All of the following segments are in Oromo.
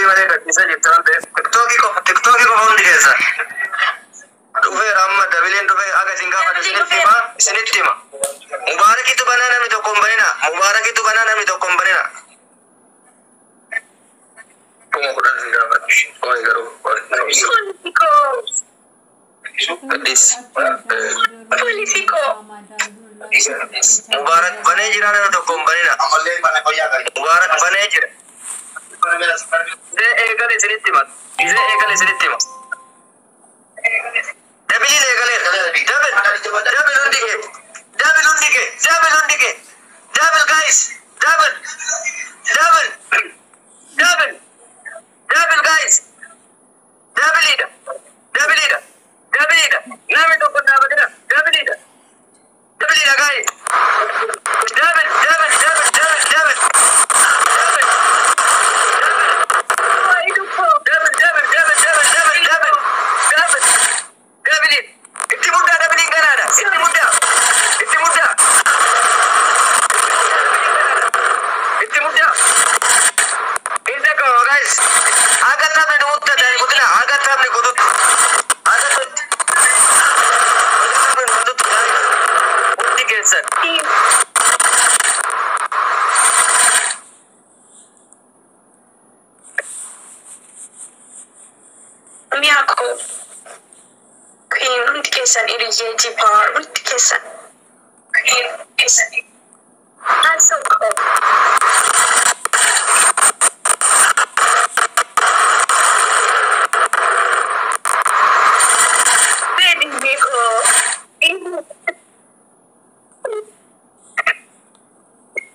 Dabilii malee gadhiisaa jirti waan ta'eef. Tiktookii qofa, tiktookii qofa hundi keessa. Dhufeera amma dabiliin dhufee aga isin gaafate isinitti hima, isinitti hima. Mubaarakitu banaa, namni tokko hin banina. Mubaarakitu banaa, namni tokko hin banina. 10,000 isin gaafadhu. Qoy garuu qoy. Politico. Gadhiis. Politico. Mubaarak banee jira, namni tokko hin banina. Mubaarak banee jira. Gizee eegale isinitti hima. Gizee eegale isinitti hima. Dabiliin eegaleera. Double. Double hundi kee. Double hundi kee. Double hundi kee. Double, guys. Double. Double. Double. Double, guys. Doubleidha. Doubleidha. Doubleidha. Namni tokko hin dhaabatina. Doubleidha. Doubleidha, guys. Double. Double. Double. Double. Double. Double. Double. Double. Double. Double. Double. Double. Double. Double. Itti muddaa, doubleiin ganaadha. Itti muddaa. Itti muddaa. Itti muddaa. Inda qaba, guys. Haga taphni dhumutti addaan hin kutina. Haga taphni guututti. Haga taphni guututti, guys. Hundi keessan. Miyako. Queen, hundi keessan, hiriyyee jibaar hundi keessan. Queen keessan. Asoko. Baby ko.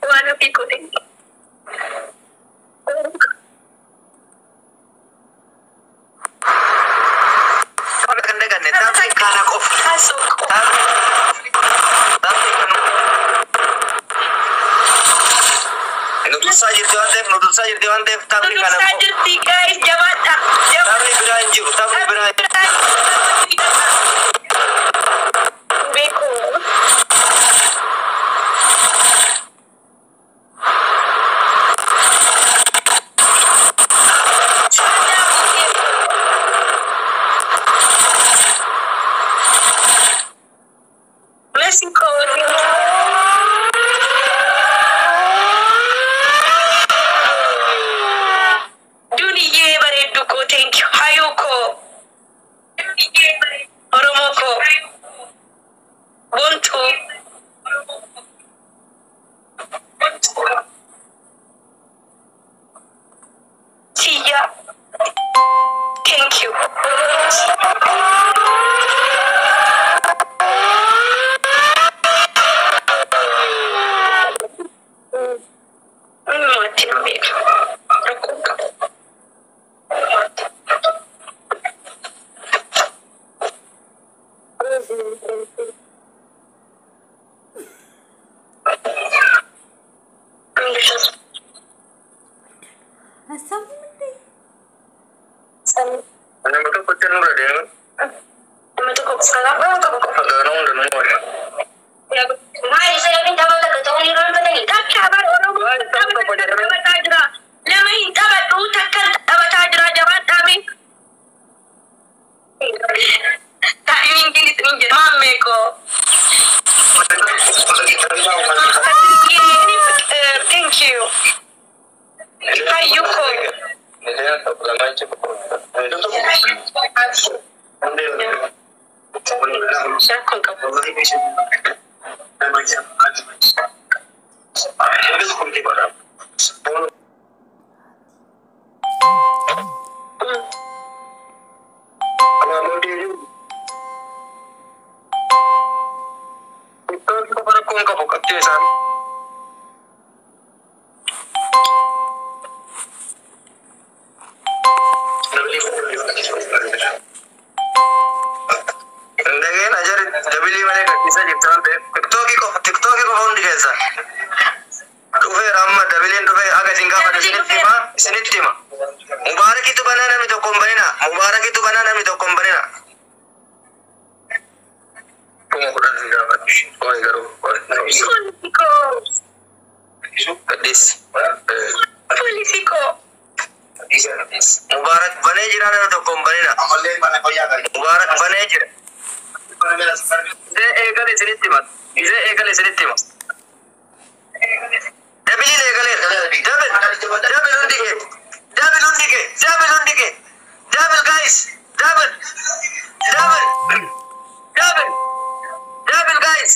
Waan ofii koo. Thank you. Kan daganne taphni kana qofa. Asoko. Taphni kanuma. Nu dursaa jirti waan ta'eef, nu dursaa jirti waan ta'eef, taphni kana Dursaa qofa. jirti, guys, jabaadha. Taphni biraa hin jiru. Taphni biraa hin jiru. Beeku. Mexico. Duniyyee bareeddu koo, thank you. Hayuu koo. Oromoo koo. Bontuu. Tiyya. Thank you. Mati nan beeku. Rakkoon qabu. አሰሙም እንዴ? Nama tokkotti nurra deema. Nama tokko qofa. Nama tokko qofa. Fagaana hunda nu oola. Takka bar Oromoo taphataa jira. Lama hin taphadhu, takka taphataa jira, jabaadhaa mee. Timingin isin jedha. Maammee koo. Thank you. Hayyuu koo. Shakkoon qabu. Rakkoon qabu qabxee isaan. Ndageen ajari dabilii malee gadhiisaa jirti waan ta'eef, tiktookii qofa, tiktookii qofa hundi keessa. Dhufeera amma doubleiin dhufee aga isin gaafate isinitti hima, isinitti hima. Mubaarakitu banaa, namni tokko hin banina. Mubaarakitu banaa, namni tokko hin banina. 10,000 isin gaafadhu. Qoy garuu qoy. Politico. Gadhiis. Politico. Mubaarak banee jira, nama tokko hin banina. Mubaarak banee jira. Gisee eegale isinitti hima. Gisee eegale isinitti hima. Dabiliin eegaleera. Double. Double hundi kee. Double hundi kee. Double hundi kee. Double, guys. Double. Double. Double. Double, guys.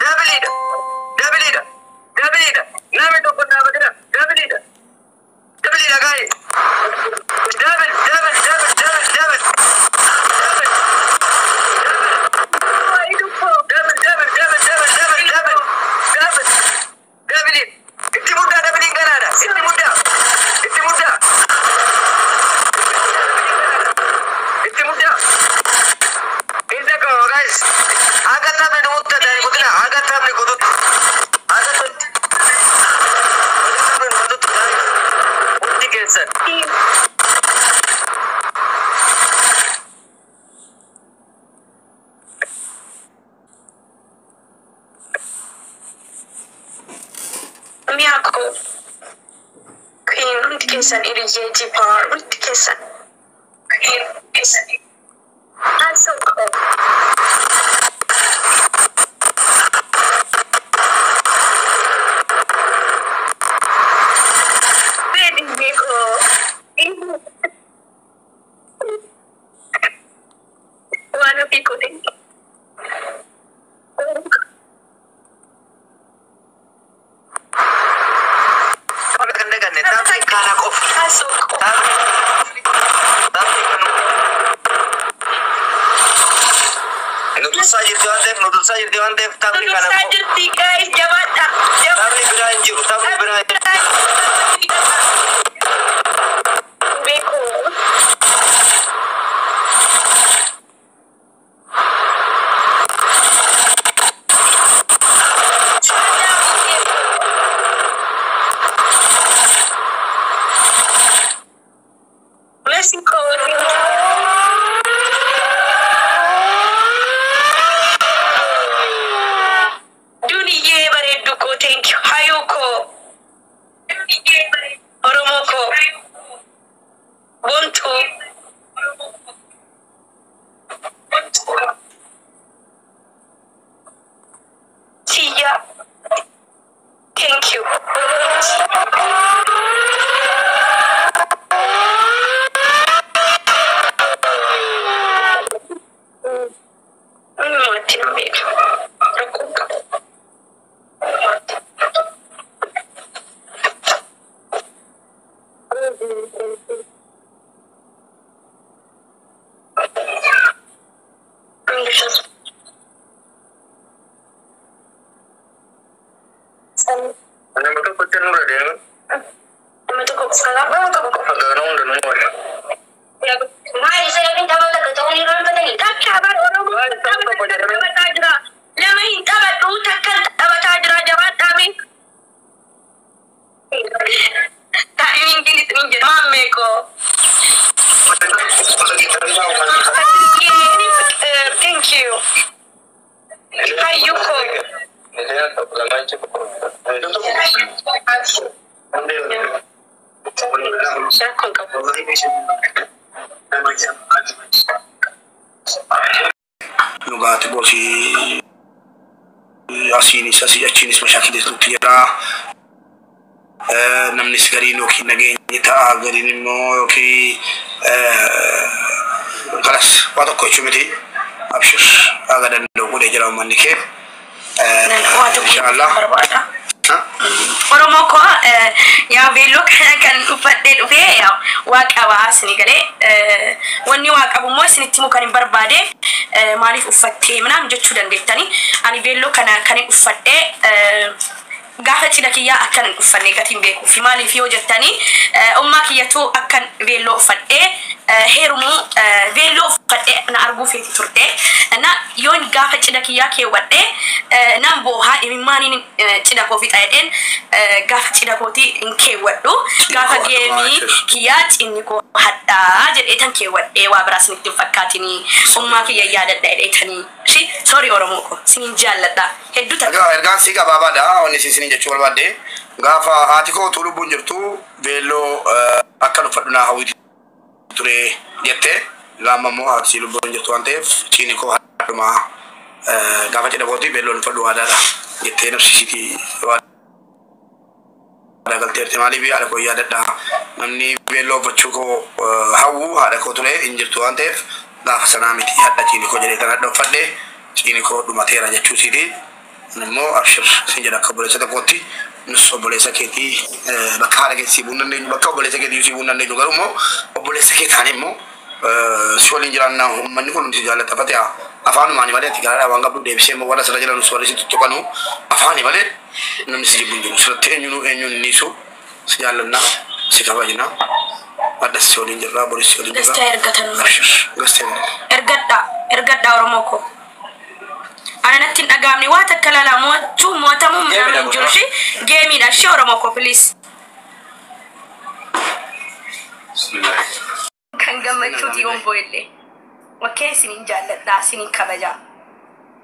Doubleidha. Doubleidha. Doubleidha. Namni tokko dhaabatina. Doubleidha. Doubleidha, guys. Double. Double. Double. Double. Double. Double. Double. Double. Double. Double. Double. Double. Double. Double. Itti muddaa, doubleiin ganaadha. Itti muddaa. Itti muddaa. Itti muddaa. Inta qaba, guys. Haga taphni dhumutti addaan hin kutina. Haga taphni kututti. Haga taphni dhumutti hundi keessan. Mi'a koo. Queen, hundi keessan, hiriyyee jibaa hundi keessan. Queen, hundi keessan. Haasoo koo. Hiriyyee koo. Waan ofii koo. Tapha kan daganne taphni kana qofa. Haasoo koo. Taphni kan nu dursaa jirti waan ta'eef, nu dursaa jirti waan ta'eef, taphni kana Dursaa qofa. jirti, guys, jabaadha. Taphni biraa hin jiru. Taphni biraa hin jiru. Beeku. Mexico. Duniyyee bareeddu koo, thank you. Hayuu koo. Oromoo koo. Bontuu. Siyya. Thank you. Matti nan beeku. Rakkoo qabu. Nama tokkotti nurra deema. Nama tokko qofa. Nama tokko qofa gaana hunda nu wala. Maal isa tapha takka ta'uu ni irraanfatanii? Takka bar Oromoo taphataa jira. Lama hin taphadhu, takka taphataa jira, jabaadhaa mee. Taayimingiin isin jedha. Maammee koo. Thank you. Hayyuu koo. Rakkoon qabu. Dhugaati gosi asiinis asii achiinis mashaakilli jira. Namnis gariin yookiin nageenyi ta'a, gariin immoo yookiin kalas waa tokko jechuu miti. Abshir, haga danda'u godhee jira uummanni kee. Waa tokko Inshaallah. barbaada. Oromoo koo, yaa beelloo kana kan uffadhee dhufee yaa waa qabaa isinii galee, wanni waa qabu immoo isinitti himuu kan hin barbaade, maaliif uffattee ምናምን jechuu dandeettanii, ani beelloo kana kan hin uffadhee gaafa cidha kiyyaa akkan hin uffanne gatiin beekuuf, maaliif yoo jettanii, ummaa kiyyatu akkan beelloo uffadhee heerumuu beelloo uffadhee na arguu feeti turte. Na yoon gaafa cidha kiyyaa keewwadhee nan boohaa, imimmaaniin cidha koo fixa jedheen gaafa cidha kootii hin keewwadhu, gaafa geemii kiyyaa cinni koo hadhaa jedhee tan keewwadhee, waa biraas nitti hin fakkaatinii, ummaa kiyya yaadadha jedheetanii. Shi sorry, Oromoo koo, sinin jaalladha hedduu takka. Egaa ergaan sii gabaabaadha. Wanni isin jechuu barbaadde Gaafa haati koo utuu lubbuun jirtu beelloo akka uffadhu naa hawwiti ture jettee gaama immoo haati lubbuun jirtu waan ta'eef ciini koo haadhumaa gaafa cidha kooti beelloon uffadhu aadaadha jettee nafsisiitii waadaa galteerti. Maaliif haadha koo yaadadha, namni beelloo uffachuu koo hawwu haadha koo ture, hin jirtu waan ta'eef gaafa sanaa miti hadha ciini koo jedhee kan hadha uffadhe, ciini koo dhumateera jechuu siiti. Immoo abshir sin jedha akka obboleessa tokkootti. Nus obboleessa keetii bakka haadha keetii siibuu hin dandeenyu, bakka obboleessa keetii siibuu hin dandeenyu, garuu immoo obboleessa kee taane immoo si waliin jiraannaa. Uummanni kun hundi si jaallata fatee afaanumaani malee ati gaaraadha waan qabdu deebisee immoo warra sirra jiran warri si tuttuqanu afaani malee namni si jibbu hin jiru. Sirratti eenyuun eenyuun hin dhiisu. Si jaallannaa, si kabajnaa, addas si waliin jirraa, boris si waliin Gastaa jirraa. ergatan. Abshir, gastee Ergadhaa, ergadhaa Oromoo koo. Ana natti hin dhagaamne waa takka laalaa mo'achuu mo'atamuu midhaan hin jiru shi geemiidha shi Oromoo koo, please. Kan gammachuuti yoon bo'illee. Okay, isiniin jaalladhaa, isiniin kabajaa.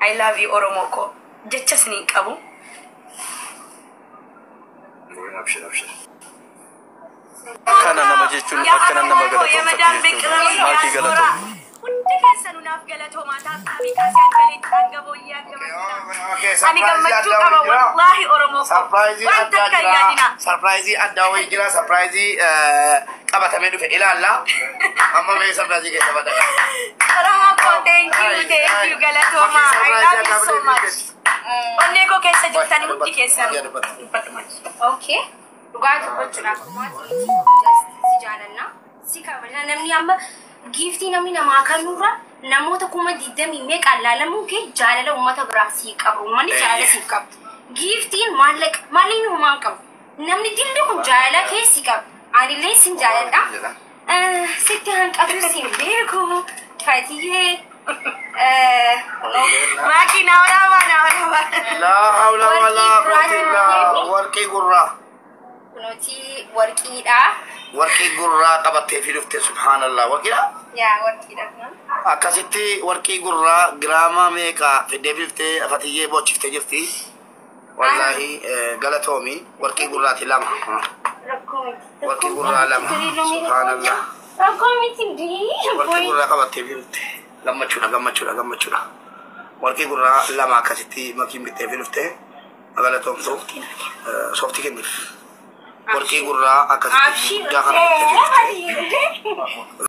I love you, Oromoo koo. Jecha isiniin qabu. Abshir, abshir. Kana nama jechuun akkana nama galatoomfatu jechuudha. Maakii galatoom. Hundi keessanuu naaf galatoomaa, taataabii kaasee hanga hanga booyyee hanga makinaa. Ani gammachuu qaba wallaahi, Oromoo koo. Surprise Waan addaa takka hin jira. yaadinaa. Surprise addaa wayii jira. Surprise qabatamee dhufe ilaalla. Amma mee surprise keessa badha. Oromoo koo, thank you, thank you, galatoomaa. I love you so much. Onnee koo keessa jirtanii hundi keessanuu. Dubbadhu maali? Okay. Dhugaa dubbachuudhaaf maatii just si jaalanna. Si kabajna. Namni amma giiftii namni namaa kennurra namoota 20,000 meeqaan laalamuun kee jaalala uummata biraa sii qabu. Uummanni jaalala siif qabdu. Giiftiin maallaqa maallaqni homaa hin qabu. Namni dilli kun jaalala kee si qaba. Anillee sin jaaladha. Sitti hanqatu siin beeku. Fatiyyee. Maakii na waraabaa, na waraabaa. Laa hawla walaa quwwata illaa. Warqii Warqii gurraa. Kunooti warqiidha. Warqii gurraa qabattee fi dhufte, subhaanallah, warqiidha. Yaa, warqiidha kun. Akkasitti warqii gurraa giraama meeqa fiddee fi dhuftee Fatiyyee boochiftee jirti. Wallaahi galatoomi, warqii gurraati lama. Rakkoo miti. Warqii gurraa lama. Subhaanallah. Rakkoo miti dii. Warqii gurraa qabattee fi dhufte. Gammachuudha, gammachuudha, gammachuudha. Warqii gurraa lama akkasitti makiin bittee fi dhuftee galatoomtu sooftii kenniif. Warqii gurraa akkasitti guddaa kana bittee fi dhufte.